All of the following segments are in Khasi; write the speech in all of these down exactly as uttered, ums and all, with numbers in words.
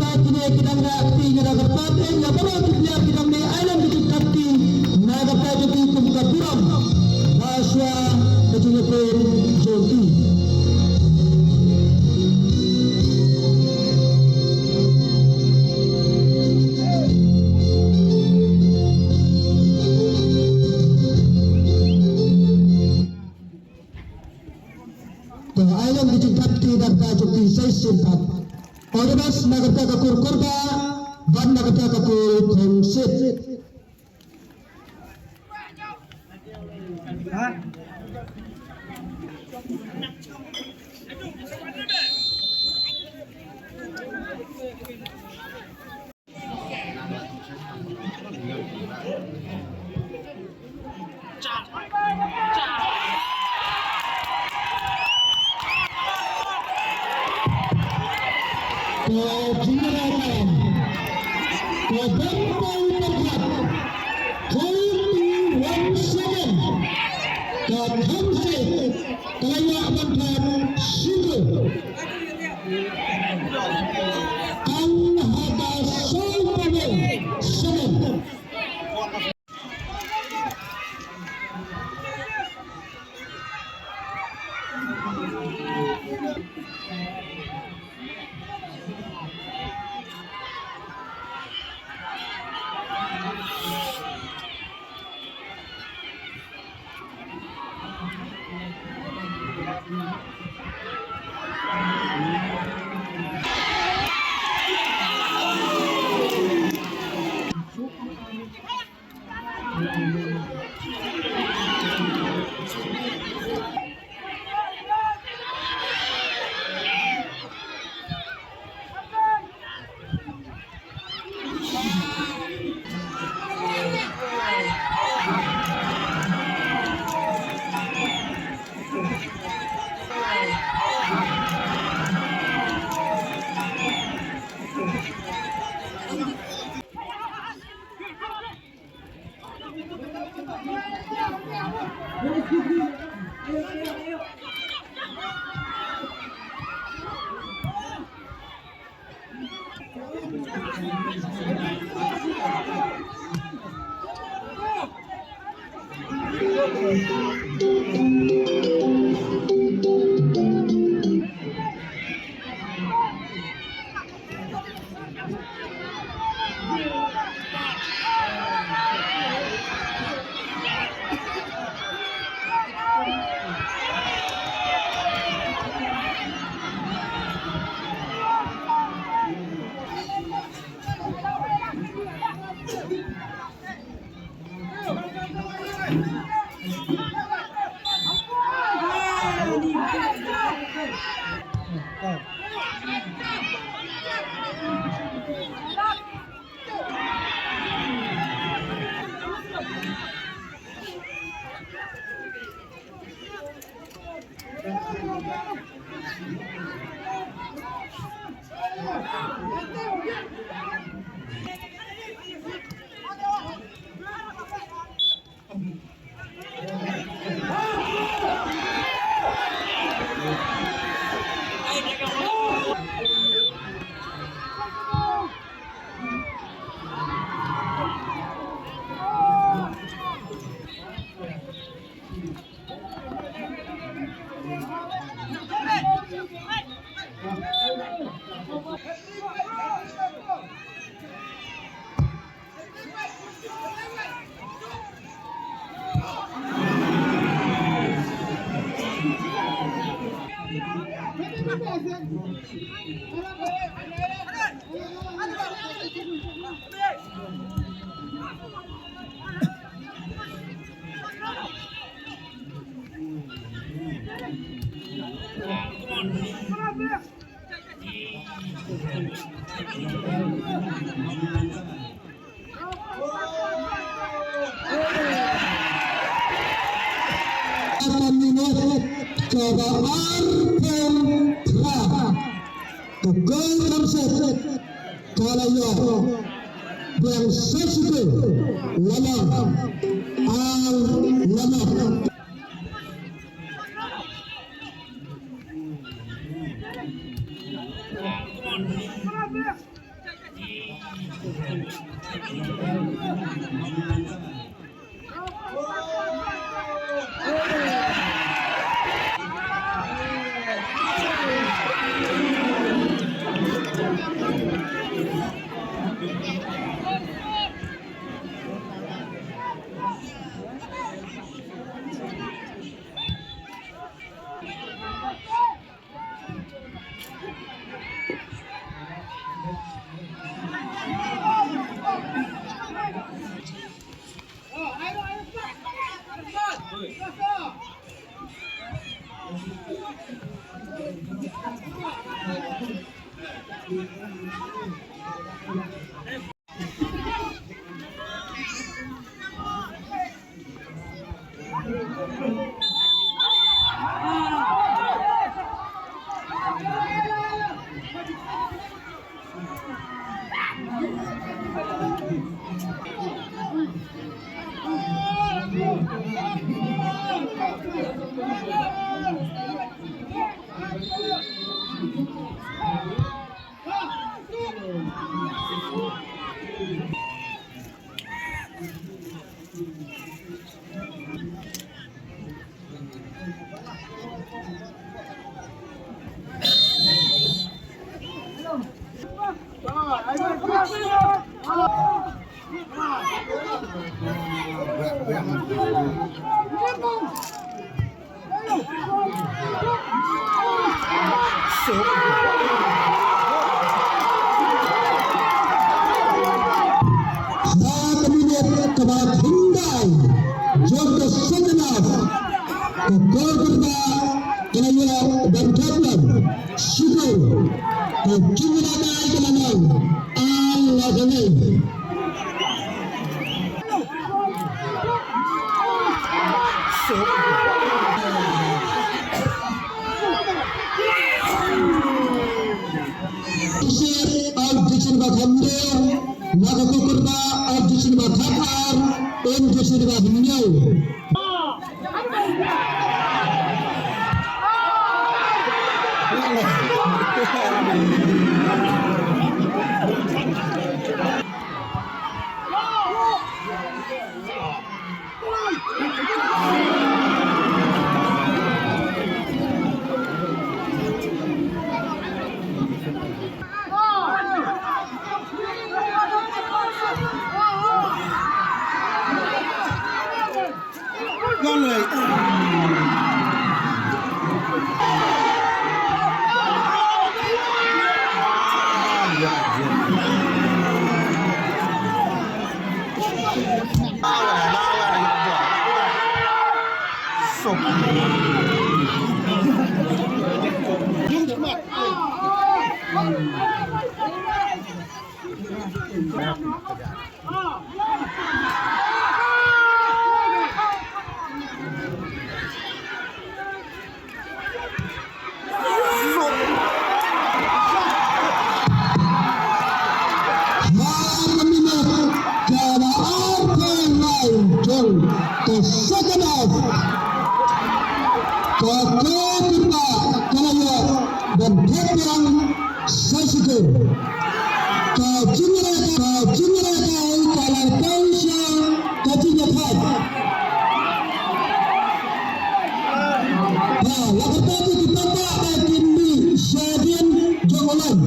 Ba kine ki dang rah kti, nga da kyrpad ïa baroh ki player ki dang mih, ai lem ki jingthap kti na ka bynta jong ki kum ka burom ba shwa ka jingïakhun jong ki. To, ai lem ki jingthap kti na ka bynta jong ki sa shisien pat. All the best na ka bynta ka kur Korbah bad na ka bynta ka kur Khongsit. Ka jingïarap ka bynta u pyrkhat twenty-one seven. Ka Khongsit ka la ïoh ban thep shi kol. Tang ha ka sawphew seven. Ka minot kaba arphew phra, ka kol Khamsit ka la ïoh biang sa shi kol, la long ar la long. Ha ka minit kaba khyndai jong ka second half, ka Kolkata ka la ïoh ban thep lang. Shukur ka jingïalehkai ka la long ar la ka ngai. Sir, ar jingïaseng ba kham hynriew na ka Kolkata, ar jingïaseng ba kham ar, un jingïaseng ba hynñiew. Ha ka minit kaba arphew lai jong ka second half, ka Kolkata ka la ïoh ban thep lang sa shukur. Ka jingïalehkai, ka jingïalehkai ka la poi sha ka jingïakhun. Ha, la ka poi ki paidbah ba kin mih shadien jong u line.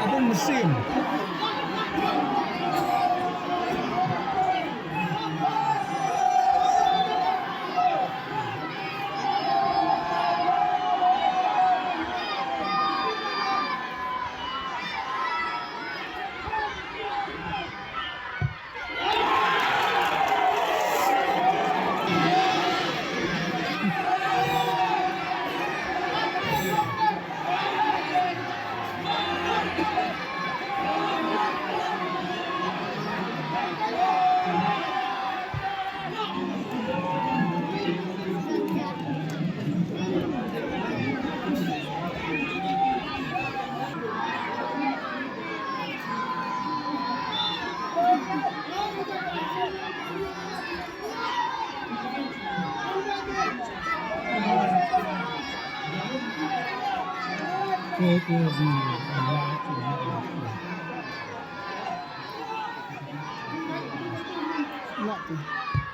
Abang mesin. Not